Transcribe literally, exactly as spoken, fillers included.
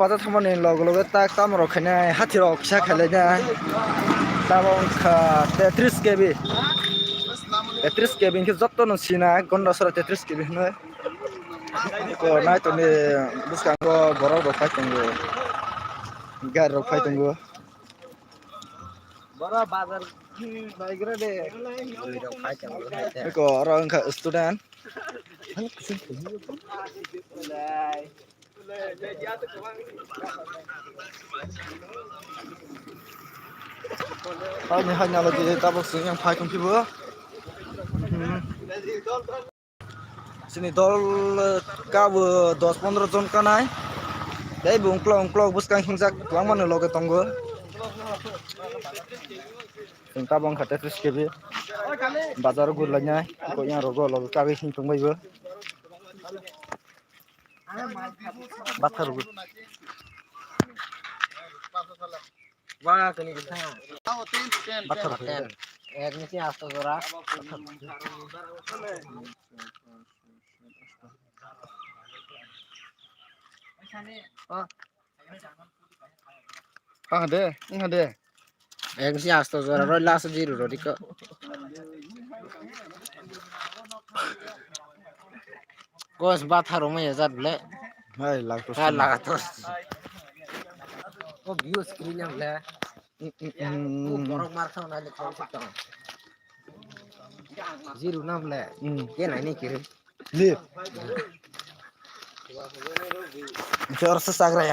Bazar thangmani loge loge tak tamo rok khainai, hathi rok kisa khailainai. Tamo wngkha tetris K B. Tetris K B hinkhe jotono sinai, Gondasora tetris K B hinwi. Ko nai tongni bwskango borok rok phai tongo. Gari rok phai tongo. Boro bazar naigra de. Eko oro wngkha student. Haini haini alo je tabok swng yang phai tongkhibo. Hmm. Chini dol, eh, kabo dos pondro jon kanai. Tei bo ungklok ungklok bwskang hingjak kwbangmano loge tongo. Chwng tabok wngkha tetris K B. Bazar o gurilainai. Ko yang rogo loge kagwi hing tongbai bo. Bathar bo. Wa kani kisa. Bathar bo. Ek nisi asto jora. Ah de, ah de. Ek si asto jora roi last zero rodi ko. Kos bathar rok mai jat ble. Hai, lak to. Hai, lak to. Ko view screen yang ble. Mm, mm, mm. Borok mar kha na le kong sa tong. Zero nam le. Mm. Ke nai ni kiri. Li. Jor sa sagra